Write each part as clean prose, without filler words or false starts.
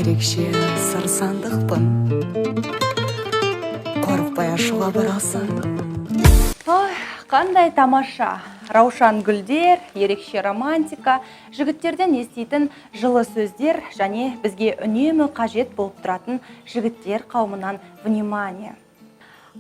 Ерекше сыр сандықпын. Қорықпай ашуға барасың. Ой, қандай тамаша! Раушан гүлдер, ерекше романтика, жігіттерден еститін жылы сөздер және бізге үнемі қажет болып тұратын жігіттер қауымынан внимание.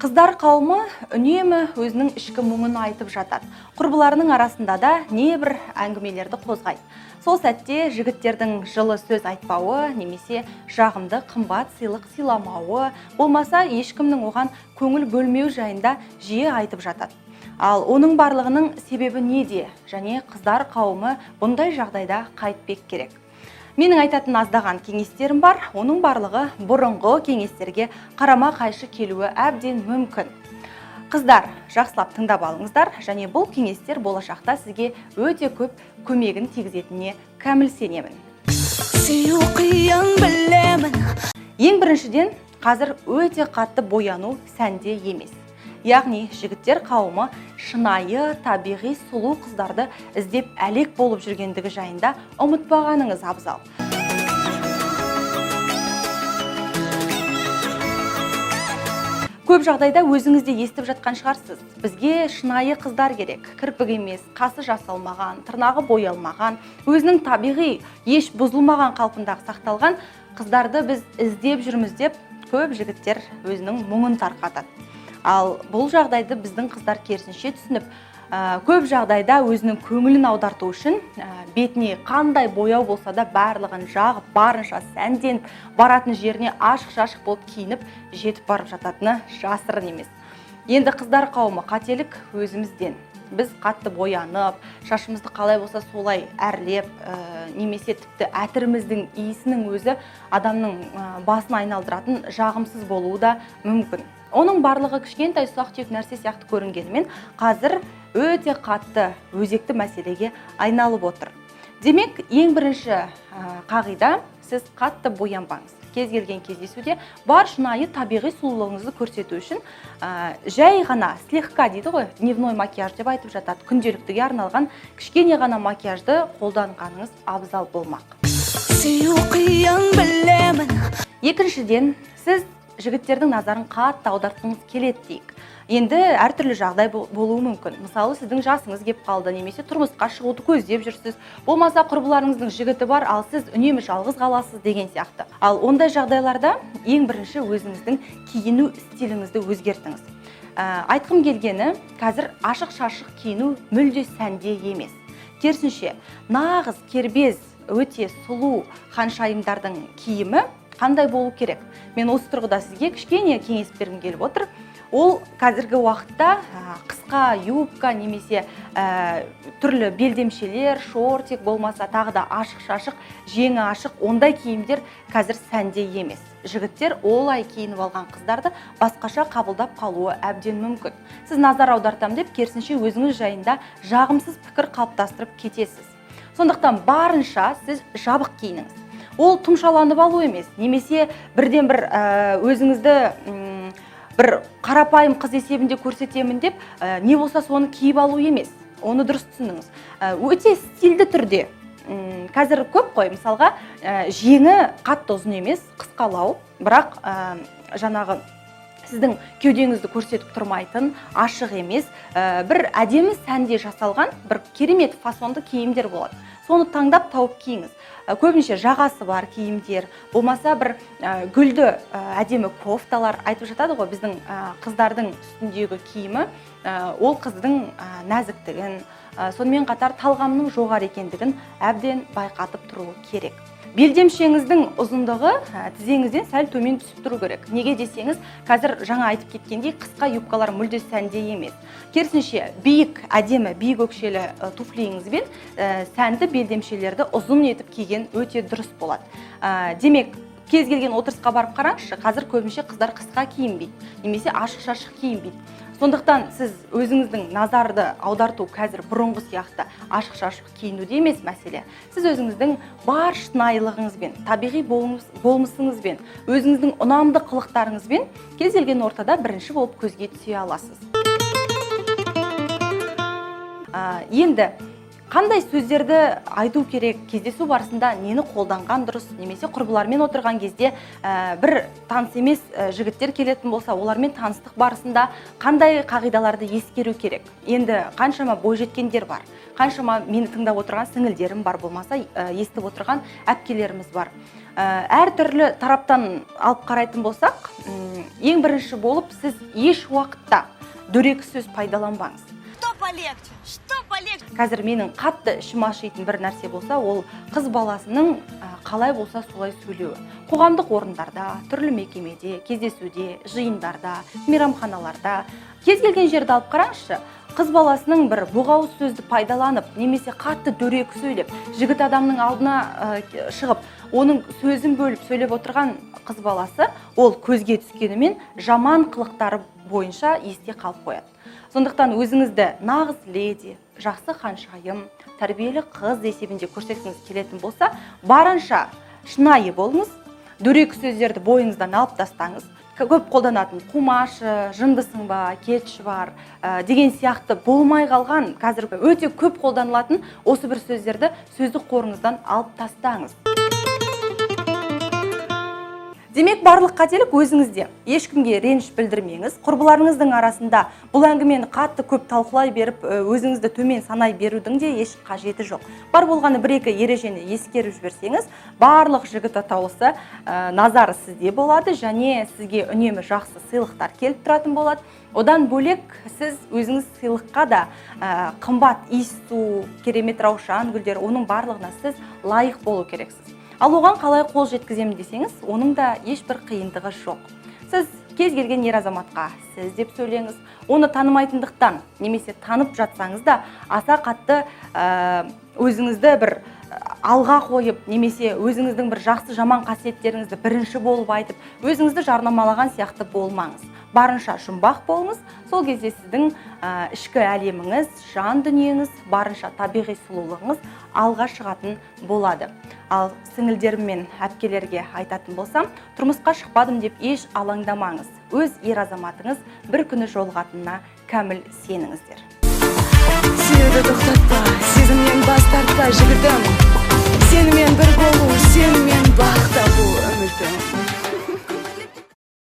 Қыздар қауымы үнемі өзінің ішкі мұңын айтып жатады. Құрбыларының арасында да небір әңгімелерді қозғайды. Сол сәтте жігіттердің жылы сөз айтпауы немесе жағымды қымбат сыйлық сыйламауы, болмаса ешкімнің оған көңіл бөлмеу жайында жиі айтып жатады. Ал оның барлығының себебі неде және қыздар қауымы бұндай жағдайда қайтпек керек? Менің айтатын аздаған кеңестерім бар, оның барлығы бұрынғы кеңестерге қарама қайшы келуі әбден мүмкін. Қыздар, жақсылап тыңдап алыңыздар және бұл кеңестер болашақта сізге өте көп көмегін тигізетініне кәміл сенемін. Сүю қиын, білемін. Ең біріншіден, қазір өте қатты бояну сәнде емес. Яғни жігіттер қауымы шынайы, табиғи сұлу қыздарды іздеп әлек болып жүргендігі жайында ұмытпағаныңыз абзал. Көп жағдайда өзіңіз де естіп жатқан шығарсыз. Бізге шынайы қыздар керек. Кірпік емес, қасы жасалмаған, тырнағы боялмаған, өзінің табиғи, еш бұзылмаған қалпындағы сақталған қыздарды біз іздеп жүрміз деп көп жігіттер өзінің мұңын тарқатады. Ал бұл жағдайды біздің қыздар керісінше түсініп, көп жағдайда өзінің көңілін аударту үшін бетіне қандай бояу болса да барлығын жағып, барынша сәнденіп, баратын жеріне ашық-шашық болып киініп, жетіп барып жататыны жасырын емес. Енді, қыздар қауымы, қателік өзімізден. Біз қатты боянып, шашымызды қалай болса солай әрлеп, немесе тіпті әтіріміздің иісінің өзі адамның басын айналдыратын жағымсыз болуы да мүмкін. Оның барлығы кішкентай ұсақ түйек нәрсе сияқты көрінгенімен, қазір өте қатты өзекті мәселеге айналып отыр. Демек, ең бірінші қағида: сіз қатты боянбаңыз. Кез келген кездесуде бар шынайы табиғи сұлулығыңызды көрсету үшін жай ғана, слегка дейді ғой, дневной макияж деп айтып жатады, күнделіктіге арналған кішкене ғана макияжды қолданғаныңыз абзал болмақ. Сүю қиын, білемін. Екіншіден, сіз жігіттердің назарын қатты аудартқыңыз келеді дейік. Енді әртүрлі жағдай болуы мүмкін. Мысалы, сіздің жасыңыз кеп қалды немесе тұрмысқа шығуды көздеп жүрсіз, болмаса құрбыларыңыздың жігіті бар, ал сіз үнемі жалғыз қаласыз деген сияқты. Ал ондай жағдайларда ең бірінші өзіңіздің киіну стиліңізді өзгертіңіз. Айтқым келгені, қазір ашық шашық киіну мүлде сәнде емес. Керісінше, нағыз кербез, өте сұлу ханшайымдардың киімі қандай болу керек? Мен осы тұрғыда сізге кішкене кеңес бергім келіп отыр. Ол қазіргі уақытта қысқа юбка немесе түрлі белдемшелер, шортик, болмаса тағы да ашық шашық, жеңі ашық ондай киімдер қазір сәнде емес. Жігіттер олай киініп алған қыздарды басқаша қабылдап қалуы әбден мүмкін. Сіз назар аудартам деп, керісінше өзіңіз жайында жағымсыз пікір қалыптастырып кетесіз. Сондықтан барынша сіз жабық киініңіз. Ол тұмшаланып алу емес немесе бірден бір өзіңізді бір қарапайым қыз есебінде көрсетемін деп не болса соны киіп алу емес. Оны дұрыс түсініңіз. Өте стильді түрде. Қазір көп қой, мысалға, жеңі қатты ұзын емес, қысқалау, бірақ жаңағы сіздің кеудеңізді көрсетіп тұрмайтын, ашық емес, бір әдемі сәнде жасалған бір керемет фасонды киімдер болады. Соны таңдап тауып киіңіз. Көбінше жағасы бар киімдер, болмаса бір гүлді, әдемі кофталар. Айтып жатады ғой, біздің қыздардың үстіндегі киімі ол қыздың нәзіктігін, сонымен қатар талғамының жоғары екендігін әбден байқатып тұруы керек. Белдемшеңіздің ұзындығы тізеңізден сәл төмен түсіп тұру керек. Неге десеңіз, қазір жаңа айтып кеткендей, қысқа юбкалар мүлде сәнде емес. Керісінше, биік, әдемі биік өкшелі туфлиіңізбен сәнді белдемшелерді ұзын етіп киген өте дұрыс болады. Демек, кез келген отырысқа барып қараңызшы, қазір көбінше қыздар қысқа киінбейді немесе ашық шашық киінбейді. Сондықтан сіз өзіңіздің назарды аударту қазір бұрынғы сияқты ашық шашық киінуде емес мәселе. Сіз өзіңіздің бар шынайылығыңызбен, табиғи болмысыңызбен, өзіңіздің ұнамды қылықтарыңызбен кез келген ортада бірінші болып көзге түсе аласыз. Енді Қандай сөздерді айту керек, кездесу барысында нені қолданған дұрыс, немесе құрбылармен отырған кезде бір таныс емес жігіттер келетін болса, олармен таныстық барысында қандай қағидаларды ескеру керек? Енді қаншама бойжеткендер бар, қаншама мені тыңдап отырған сіңілдерім бар, болмаса естіп отырған әпкелеріміз бар. Әртүрлі тараптан алып қарайтын болсақ, ең бірінші болып сіз еш уақытта дөрекі сөз пайдаланбаңыз. Что полегче? Что полегче? Қазір менің қатты ішім ашитын бір нәрсе болса, ол қыз баласының қалай болса солай сөйлеуі. Қоғамдық орындарда, түрлі мекемеде, кездесуде, жиындарда, мейрамханаларда, кез келген жерді алып қараңызшы, қыз баласының бір боғауыз сөзді пайдаланып немесе қатты дөрекі сөйлеп, жігіт адамның алдына шығып, оның сөзін бөліп сөйлеп отырған қыз баласы, ол көзге түскенімен жаман қылықтары бойынша есте қалып қояды. Сондықтан өзіңізді нағыз леди, жақсы ханшайым, тәрбиелі қыз есебінде көрсеткіңіз келетін болса, барынша шынайы болыңыз, дөрекі сөздерді бойыңыздан алып тастаңыз. Көп қолданатын «қумашы», «жындысың ба», «кетші бар» деген сияқты болмай қалған, қазір өте көп қолданылатын осы бір сөздерді сөздік қорыңыздан алып тастаңыз. Демек, барлық қателік өзіңізде. Ешкімге реніш білдірмеңіз. Құрбыларыңыздың арасында бұл әңгімені қатты көп талқылай беріп, өзіңізді төмен санай берудің де еш қажеті жоқ. Бар болғаны бір екі ережені ескеріп жіберсеңіз, барлық жігіт атаулысы назары сізде болады және сізге үнемі жақсы сыйлықтар келіп тұратын болады. Одан бөлек, сіз өзіңіз сыйлыққа да қымбат иіссу, керемет раушан гүлдер, оның барлығына сіз лайық болу керексіз. Ал оған қалай қол жеткіземін десеңіз, оның да ешбір қиындығы жоқ. Сіз кез келген ер азаматқа «сіз» деп сөйлеңіз. Оны танымайтындықтан немесе танып жатсаңыз да, аса қатты өзіңізді бір алға қойып немесе өзіңіздің бір жақсы жаман қасиеттеріңізді бірінші болып айтып, өзіңізді жарнамалаған сияқты болмаңыз. Барынша жұмбақ болыңыз. Сол кезде сіздің ішкі әлеміңіз, жан дүниеңіз, барынша табиғи сұлулығыңыз алға шығатын болады. Ал сіңілдерім мен әпкелерге айтатын болсам, тұрмысқа шықпадым деп еш алаңдамаңыз. Өз ер азаматыңыз бір күні жолығатынына кәміл сеніңіздер. Сүюді тоқтатпа, сезімнен бас тартпа, жігітім. Сенімен бір болу, сенімен бақ табу үмітім.